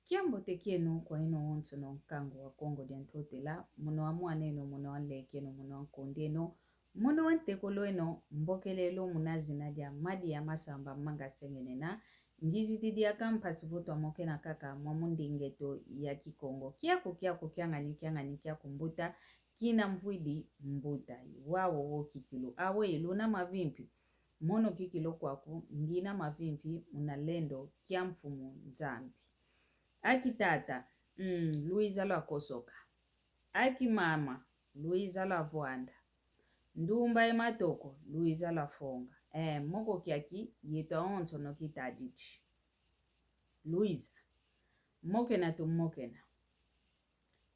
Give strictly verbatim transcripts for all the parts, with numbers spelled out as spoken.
Kiambote kieno kwa eno onsono nkangu wa Kongo dia Ntotela, mono wa mwaneno, mono wa nlekeno, mono wa nkondeno, mono wa ntekolweno, mbokelelo muna zina dia Madi ya Masamba Manga Sengenena, ngizidi diaka mpasi vo twamokena kaka mwa mundinga eto ya Kikongo. Kiaku, kiaku, kiangani, kiangani, kiaku mbuta, kina mvwidi mbuta. Wawo wo kikilu. Awe, luna mavimpi. Mono kikilu kwaku, ngina mavimpi muna lendo kia Mfumu Nzambi. Aki tata, mm, lwiza lwakosoka. Aki mama, lwiza lwavwanda. Ndumba ye matoko, lwiza lwafonga. Eh, moko kiaki, yeto awonsono kitadidi. Lwiza. Mokena tumokena.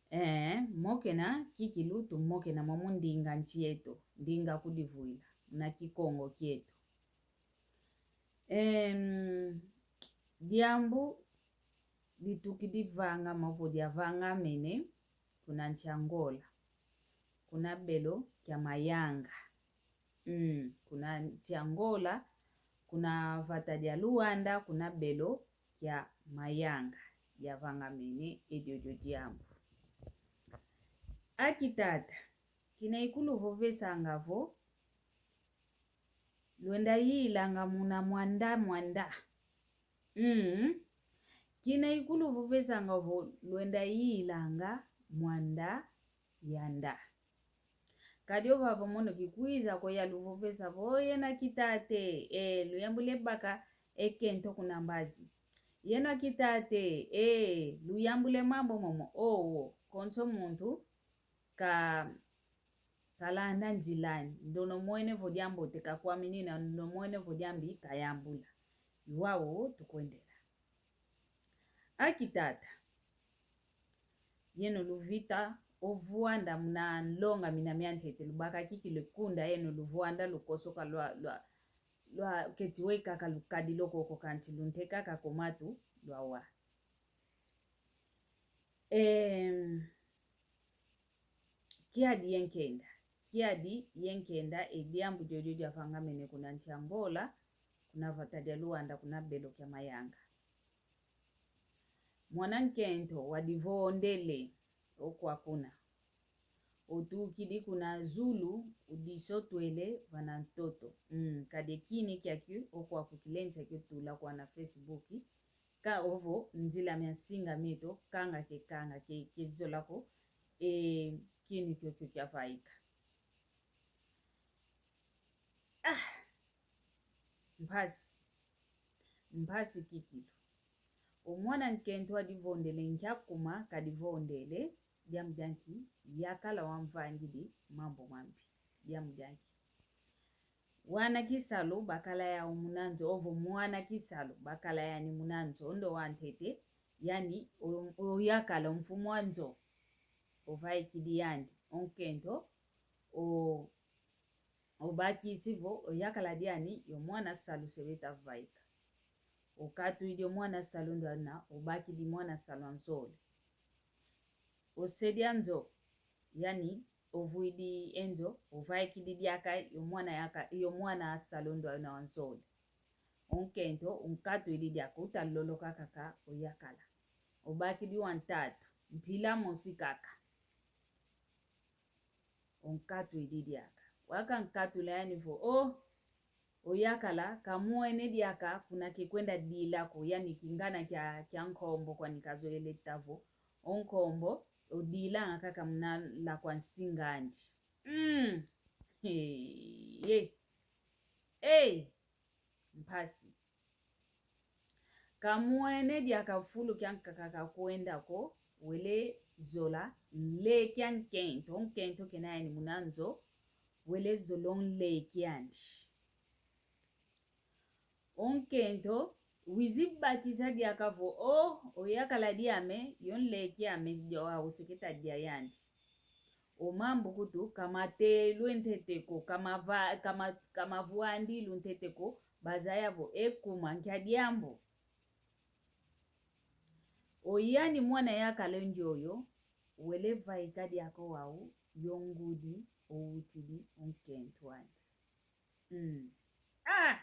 Eh, mokena kikilu tumokena mwa mundinga nsi eto, ndinga kudivwila, muna Kikongo kieto. Em, diambu ditukidi vanga mavo diavangamene kuna nsi Angola, kuna belo kia Mayanga. Mm, kuna nsi Angola, kuna vata dia Luanda, kuna belo kia Mayanga, diavangamene ediodio diambu. Aki tata, kina ikuluvovesanga vo, lwenda yilanga muna mwanda mwanda. Mm. Kina ikuluvovesanga vo, lwenda yilanga mwanda yanda. Kadi ovava mono kikwiza ko yaluvovesa vo, yena kitate, eh, luyambule baka e nkento kuna mbazi. Yena kitate, eh, luyambule mambu momo, owo, konso muntu ka, kalanda nzil'ani, ndono mwene vo diambote kakwaminina, ndono mwene vo diambi kayambula. Iwawo tukwendela. Aki tata, yeno luvita ovwanda muna nlonga mina mia ntete, lubaka kikilu e kunda, yeno luvwanda lukosoka lwa, lwa, lwaketi wekaka lukadila okoko kansi luntekaka ko matu lwawa. Em, kiadi ye nkenda, kiadi ye nkenda e diambu diodio diavangamene kuna nsi Angola, kuna vata dia Luanda, kuna belo kia Mayanga. Mwana nkento wadivondele okwa kuna. Otukidi kuna zulu, udisotwele vana ntoto. Mm, kadi e kini kiaki okwa kukilenda kiotula kwa na Facebook. Ka ovo nzila mia nsinga mieto, kanga ke, kanga ke, kezola ko, e, kini kiokio kiavaika. Ah! Mpasi. Mpasi kikilu. O mwana nkento adivondele nkia kuma kadivondele, diambu dianki, yakala wamvangidi mambu mambi. Diambu dianki. Wana kisalu bakala yau muna nzo, ovo mwana kisalu bakala yani muna nzo, ndo wantete, yani o, oyakala o mfumu wa nzo. Ovaikidi yandi, o nkento, o, obakisi vo, oyakala diani, yo mwana salu se beta vaika. Okatwidi o mwana salu ndo ana, obakidi mwana salu a nzole. Osedi a nzo, yani, ovwidi e nzo, ovaikidi diaka, yo mwana yaka, yo mwana salu ndo ana wa nzole. O nkento, onkatwidi diaka, utaloloka kaka, oyakala. Obakidi wa ntatu, mpila mosi kaka. Onkatwidi diaka. Wakankatula yani vo, o, oyakala, kamwene diaka, kuna kekwenda dila ko, yani kingana kia, kia nkombo kwani kazoele ta vo. O nkombo, odilanga kaka muna lakwa nsinga andi. Mm. Hey, hey. Hey. Mpasi. Kamwene diaka fulu kiankaka kakwenda ko, wele zola nleke a nkento, nkento kena yani muna nzo, wele zola o nleke andi. O nkento, wizi bakisa diaka vo, o, oyakala diame, yo nleke ame, dio, a, oseketa dia yandi. O mambu kutu, kamatelu ntete ko, kamava-, kama-, kamavwandi lu ntete ko, bazaya vo, e kuma, nkia diambu. O yani mwana yakala ndioyo, wele vaika diaka wau, yo ngudi, owutidi, o nkento andi. Mm. Ah!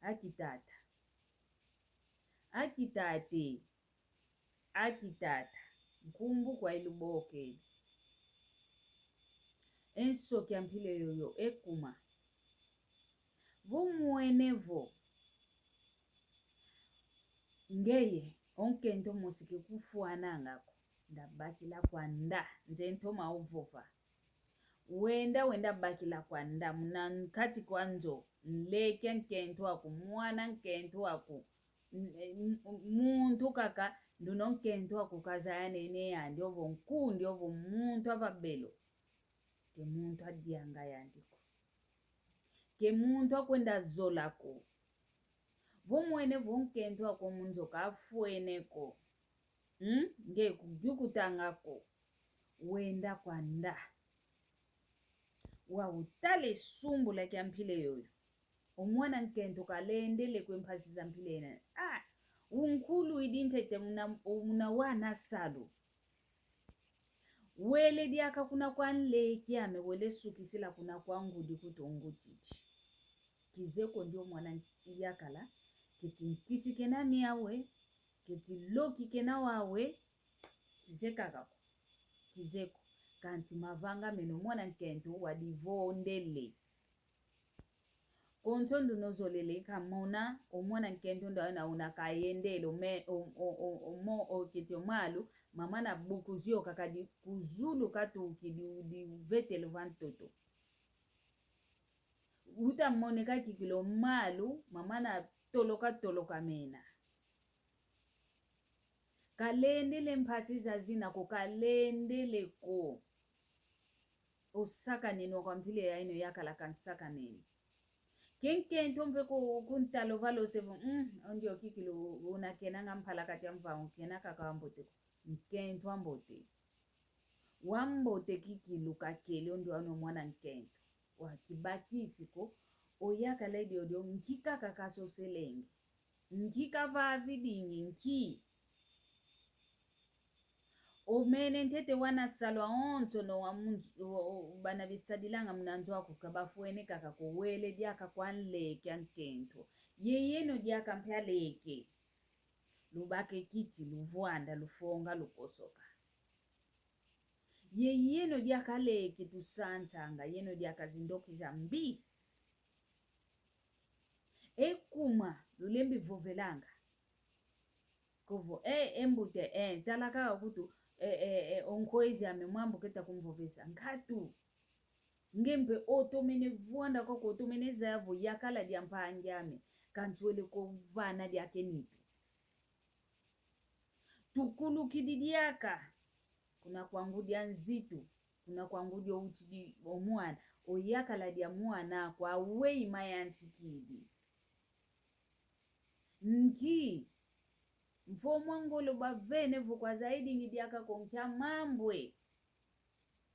Aki tata. Aki tate. Aki tata, nkumbu kwa ilubokele. E nsoki a mpila yoyo ekuma. Vo mwene vo ngeye o nkento mosi ke kufwananga ko, ndabakila kwa nda, nze ntoma ovova. Wenda, wenda bakila kwa nda, muna nkati kwa nzo, nleke a nkento aku, mwana nkento aku, m-, m-, muntu kaka, nduna o nkento aku kazaya nene yandi, ovo nkundi, ovo muntu ava belo. Ke muntu adianga yandi ko. Ke muntu akwenda zola ko. Vo mwene vo nkento aku o mu nzo kafwene ko. Hmm? Nge kuyukutanga ko. Wenda kwa nda. Wa utala e sumbula kia mpila yoyo. O mwana nkento kalendele ko e mpasi za mpila ena. Ah, unkulu idi ntete muna, muna wana salu. Wele diaka kuna kwa nleke ame, wele sukisila kuna kwa ngudi kutu ngutidi. Kizeko ndio mwana yakala, keti nkisi kena miawe, keti loki kena wawe, kize kaka ko, kizeko. Kanti mavanga meno mwana nkento wadivondele. Konso nduna ozolele kamona, o mwana nkento nda una kayendele, o me-, o, o, o, o mo, o keti o malu, mama na buku zio kakadi ku zulu katukidi udi vetele va ntoto. Uta moneka kikilu o malu, mama na toloka toloka mena. Kalendele mpasi zazina ko, kalendele ko. Osakanene wa kwa mpila ya ino yakala kansakanene. Ke nkento mpe ku-, kuntala valosevo, mm, o ndio kikilu una kenanga mpala kati a mvangu kena kaka wambote ko. Nkento wambote. Wambote kikilu kakele o ndio ano mwana nkento. Wa kibakisi ko, o yakala e diodio, nki kaka kasoselenge. Nki kavavidingi, nki. O mene ntete wana salu awonso no wa munzu, o, o, bana bisadilanga muna nzo aku kabafwene kaka ko, wele diaka kwa nleke a nkento. Ye yeno diaka mpe aleke. Lubake kiti, luvwanda, lufonga, lukosoka. Ye yeno diaka aleke tusansanga, yeno diaka zindoki za mbi. E kuma, lulembi vovelanga. Kovo, e, e mbute, e, tala kaka kutu, e, e, e, o nkwezi ame mwambu keta kumvovesa. Nkatu. Nge mpe otomene vwanda koko, otomene zaya vo yakala dia mpangi ame. Kansi wele ko vana diaka e nitu. Tukulukidi diaka. Kuna kwa ngudi a nzitu. Kuna kwa ngudi o utidi o mwana. O yakala dia mwana aku aweyi mayantikidi. Nki. Mfo mwa ngolo bavene vo kwa zaidingi diaka ko nkia mambwe.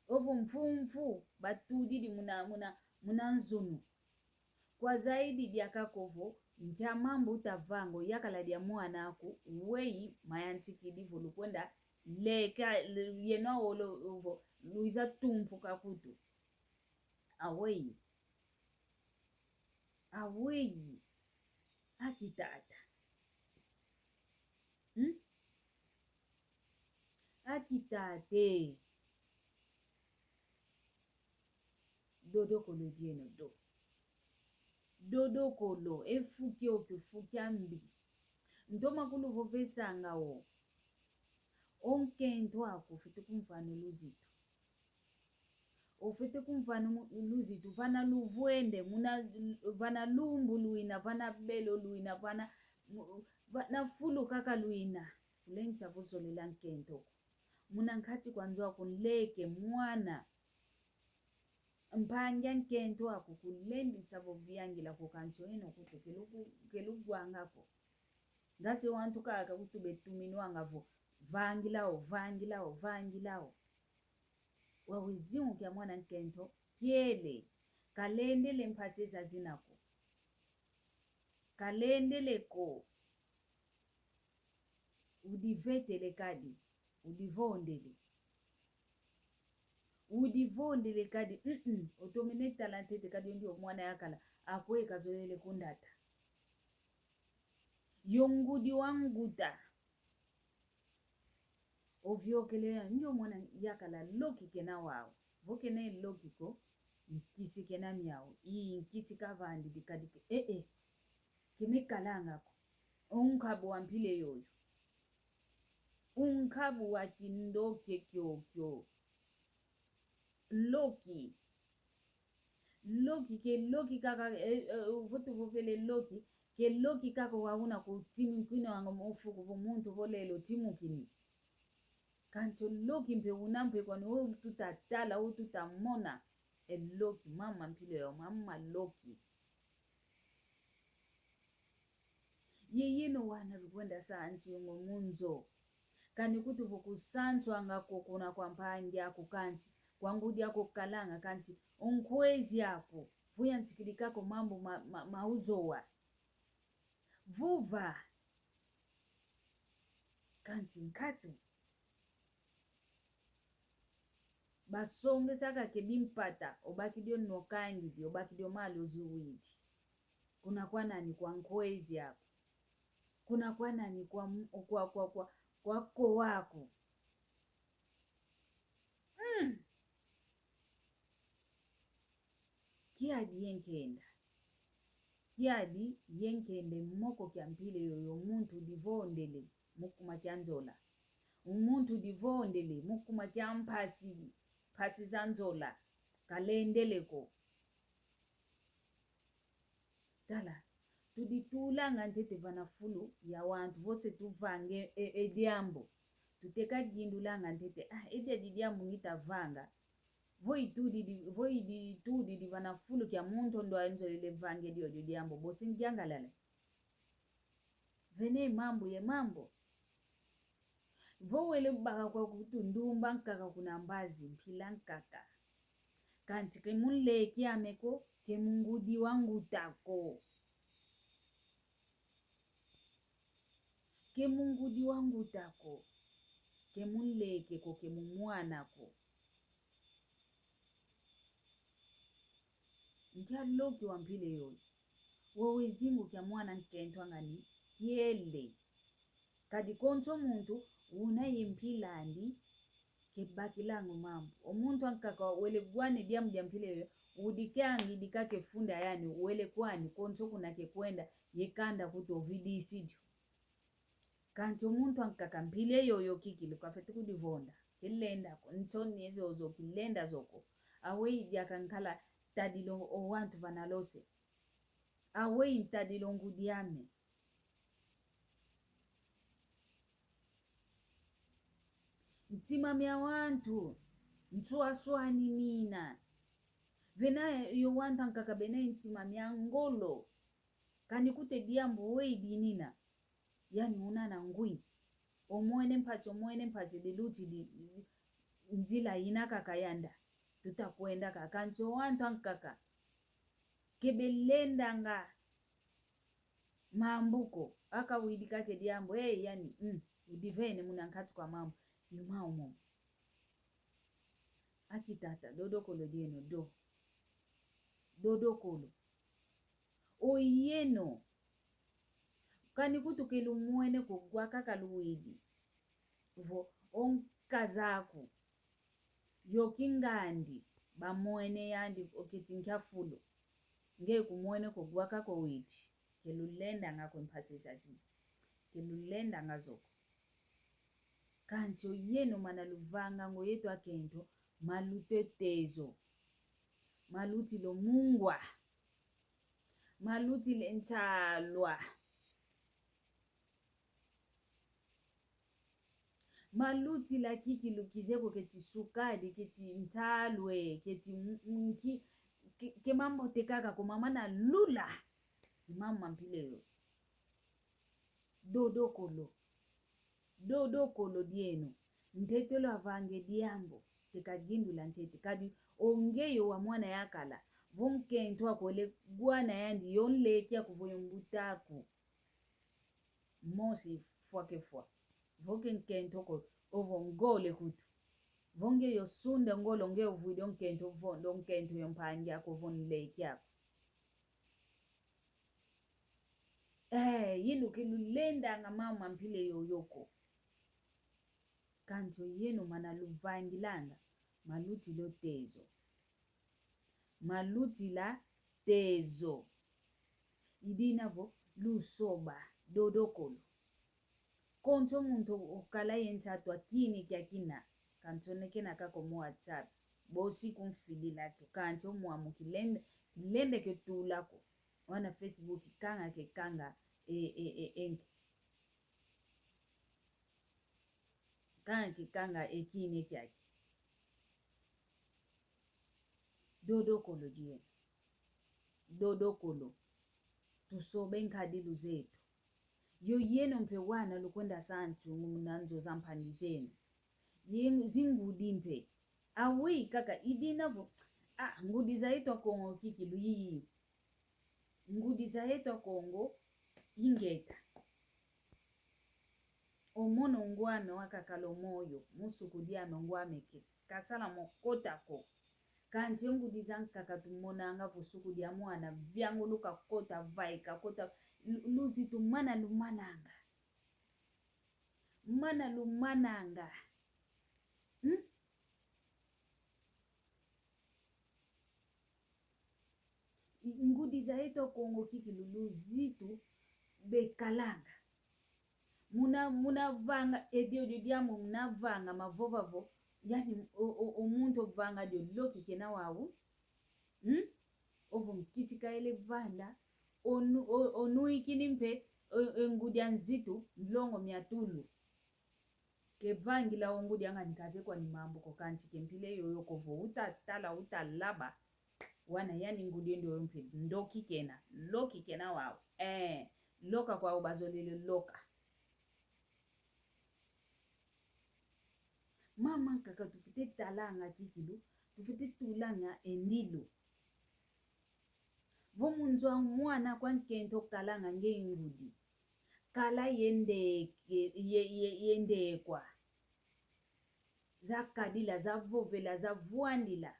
Ovo mfumfu batudidi muna, muna, muna nzunu. Kwa zaidi diaka kovo, nkia mambu utavanga o yakala dia mwana aku, weyi mayantikidi vo lukwenda leka, le-, yeno awolo ovo, luiza tumpuka kutu. Aweyi. Aweyi. Aki tata. Hmm? Aki tata e. Dodokolo dieno do. Dodokolo, e fu kiokio fu kia mbi. Ntoma kuluvovesanga o. O nkento aku ufwete kumvana o luzitu. Ufwete kumvana mu-, luzitu, vana luvwende, muna, vana lumbu lwina, vana belo lwina, vana, mu-, vana fulu kaka lwina. Kulendisa vo zolela nkento ko. Muna nkati kwa nzo aku nleke mwana. Mpangi a nkento aku kulendisa vo viangila ko kansi o yeno kutu ke luku-, ke lugwanga ko. Ngasi wantu kaka kutu betuminwanga vo vangila o, vangila o, vangila o. Wawezingu kia mwana nkento kiele, kalendele mpasi zazina ko. Kalendele ko. Udivetele kadi, udivondele. Udivondele kadi, mm-mm, otomene tala ntete kadi ondi o mwana yakala, akwe kazolele kundata. Yo ngudi wa nguta. Oviokele ya, ndio mwana yakala loki kena wau. Vo kena loki ko, nkisi kena miau. I nkisi kavandidi kadi ke, eh, eh. Keme kalanga ko. Unkabu wa mpila yoyo. Unkabu wa kindoki kiokio. Loki. Loki ke loki kaka, eh, eh, vo tuvovele loki, ke loki kaka wa una kutimukinwanga mu fuku vo muntu vo lelo timukini. Kansi o loki mpe una mpe kwani o tutatala, o tutamona. E loki, mama mpila yo, mama loki. Ye yeno wana lukwenda sansu ngo mu nzo. Kani kutu vo kusansu anga ko kuna kwa mpangi aku kansi, kwa ngudi aku kalanga kansi, o nkwezi aku, vuya nsikilika ko mambu ma, ma, ma uzowa. Vuva. Kansi nkatu. Basongesaka ke bimpata, obaki dio nokangidi, obaki dio malo ziwidi. Kuna kwa nani? Kwa nkwezi aku. Kuna kwa nani? Kwa m-, kwa, kwa, kwa, kwa ko waku. Mm. Kiadi ye nkenda. Kiadi ye nkenda moko kia mpila yoyo muntu divondele mu kuma kia nzola. Muntu divondele mu kuma kia mpasi, mpasi za nzola. Kalendele ko. Tala, tuditulanga ntete vana fulu ya wantu, vo se tuvanga e, e diambu. Tuteka dindulanga ntete, ah, e diadi diambu ngita vanga. Vo itudidi, vo idi itudidi vana fulu kia muntu ndwa nzolele vanga e diodio diambu, bosi ngiangalala. Vene mambu ye mambu. Vo wele baka kwa kutu ndumba nkaka kuna mbazi, mpila nkaka. Kansi ke mu nleke ame ko, ke mu ngudi wa nguta ko. Ke mu ngudi wa nguta ko. Ke mu nleke ko, ke mu mwana ko. Nkia loki wa mpila yoyo. Wewe zingu kia mwana nkento angani kiele. Kadi konso muntu una ye mpila andi kebakilanga o mambu. O muntu ankaka wele gwana e diambu dia mpila yoyo, udike angidika ke funda yani, wele kwani konso kuna kekwenda ye kanda kutu ovidisi dio. Kansi o muntu ankaka mpila yoyo kikilu kafeti kudivonda. Kilenda ko, nsoni zozo kilenda zo ko. Aweyi diaka nkala ntadila o wantu vana lose. Aweyi ntadila o ngudi ame. Ntima mia wantu nswaswani mina. Vena yo wantu ankaka bena ntima mia ngolo. Kani kutu e diambu weyi dinina. Yani una na ngwi. Omwene mpasi, omwene mpasi, dilutidi nzila ina kaka yanda. Tutakwenda kaka. Kansi o wantu ankaka ke belendanga mambu ko. Aka widi kaka e diambu, eh, yani, mm, udivene muna nkatu kwa mambu. Yuma omo. Aki tata, dodokolo dieno, do. Dodokolo. Oyeno. Kani kutu ke lumwene ko gwa kaka luwidi. Vo o nkazaku. Yo kingandi. Bamwene yandi oketi nkia fulu. Nge kumwene ko gwa kaka owidi. Ke lulendanga ko mpasi zazi. Ke lulendanga zo ko. Kansi oyeno mana luvanga ngo yeto akento, malutetezo. Malutila o mungwa. Malutila e nsalwa. Malutila kikilu kize ko keti sukadi, keti nsalwe, keti m-, m-, ki-, ke, ke mambote kaka ko mamana lula. Mama mpila yo. Dodokolo. Dodokolo dieno. Ntete lwavanga e diambu. Te kagindula ntete. Kadi onge yo wa mwana yakala. Vo nkento aku wele gwana yandi yo nleke aku vo yo mbuta aku. Mosi fwa ke fwa. Vo ke nkento ko, ovo ngole kutu. Vo nge yo sunda ngolo nge ovwidi o nkento vo, ndo nkento yo mpangi aku vo nleke aku. Eh, yinu ke lulendanga mama mpila yoyo ko. Kansi o yeno mana luvangilanga, malutila o tezo. Malutila tezo. I dina vo lusoba, dodokolo. Konso muntu okala ye nsatu akini kiakina. Kansi onekena kaka o mu WhatsApp. Bosi kunfidila kio. Kansi o mwamu kilende, kilende kio tula ko. Wana Facebook kanga ke kanga e, e, e, enke. Kanga ke kanga e kini kiaki. Dodokolo dieno. Dodokolo. Tusobe nkadilu zeto. Yo yeno mpe wana lukwenda sa nsungu muna nzo za mpangi zeno. Ye zingudi mpe. Aweyi kaka i dina vo. Ah, ngudi za yeto Akongo kikilu yiyi. Ngudi za yeto Akongo ingeta. O mono ngw'ame wakakala o moyo, mu suku diame ngw'ame ke kasala mo kota ko. Kansi e ngudi zankaka tumonanga vo suku dia mwana, viangulu kakota, vai kakota, lu-, luzitu mana lumananga. Mana lumananga. Hmm? Ngudi za yeto Akongo kikilu luzitu bekalanga. Muna, muna vanga, e diodio diame muna vanga mavova vo, yani o, o, o muntu ovanga dio loki kena wau. Hmm? Ovo nkisi kayele vanda, onu-, o-, onuikini mpe, o-, o ngudi a nzitu, nlongo mia tulu. Kevangila o ngudi anga ni kaze kwani mambu ko kansi ke mpila yoyo ko vo uta tala, uta laba. Wana yani ngudi ende oyo mpe ndoki kena, loki kena wau. Eh, loka kwau bazolele loka. Mama nkaka tufwete talanga kikilu, tufwete tulanga e ndilu. Vo mu nzo a mwana kwa nkento kalanga nge ngudi. Kala ye ndeke, ye, ye, ye ndekwa. Za kadila, za vovela, za vwandila.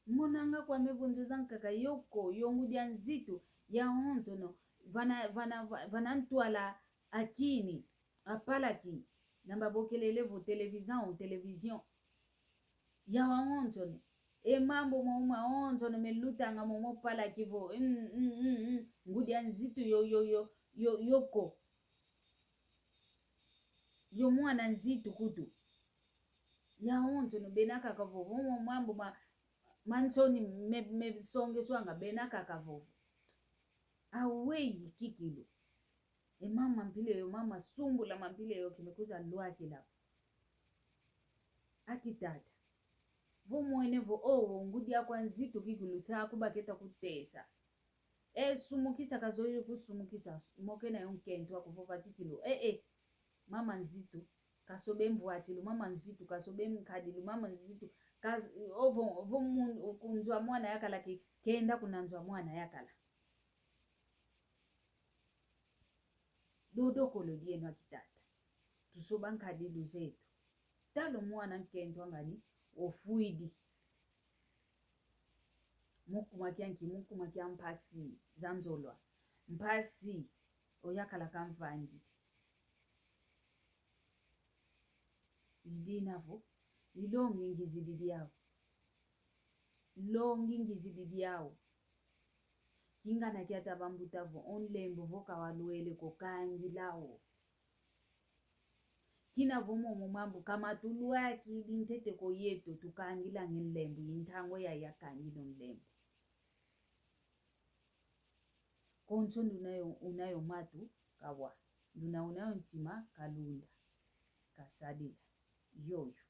Monanga kwame vo nzo zankaka yo ko, yo ngudi a nzitu, yawonsono, vana, vana, va-, vana ntwala akini, apalaki, na mbabokelele vo televisão, télévision. Yawawonsono. E mambu mo mawonsono melutanga mo mo palaki vo, mm, mm, mm, mm, ngudi a nzitu yo, yo, yo, yo, yo ko. Yo mwana nzitu kutu. Yawonsono bena kaka vovo, mo mambu ma, ma nsoni me, mesongeswanga bena kaka vovo. Aweyi kikilu. E mama mpila yo, mama sumbula mampila yo, kime kuza lwakila. Aki tata. Vo mwene vo, o, o ngudi aku a nzitu kikilu sa kubaketa kutesa. E, sumukisa kazolele kusumukisa, mokena yo nkento aku vova kikilu. E, e, mama nzitu, kasobe mvwatilu, mama nzitu, kasobe nkadilu, mama nzitu, kaz-, ovo, ovo mun-, ku nzo a mwana yakala ki, kenda kuna nzo a mwana yakala. Dodokolo dieno aki tata. Tusoba nkadilu zeto. Tala o mwana nkento angani ofwidi. Mu kuma kia nki, mu kuma kia mpasi za nzolwa. Mpasi oyakala kamvangidi. I dina vo, ilongi ngizidi diau. Longi ngizidi diau. Kingana kiata bambuta vo, o nlembo vo kawalwele ko kangila o. Kina vo momo mambu kamatulwakidi ntete ko yeto tukangilanga e nlembo, i ntangu yayi yakangila o nlembo. Konso nduna yo, una yo matu kawa. Nduna una yo ntima kalunda. Kasadila. Yoyo.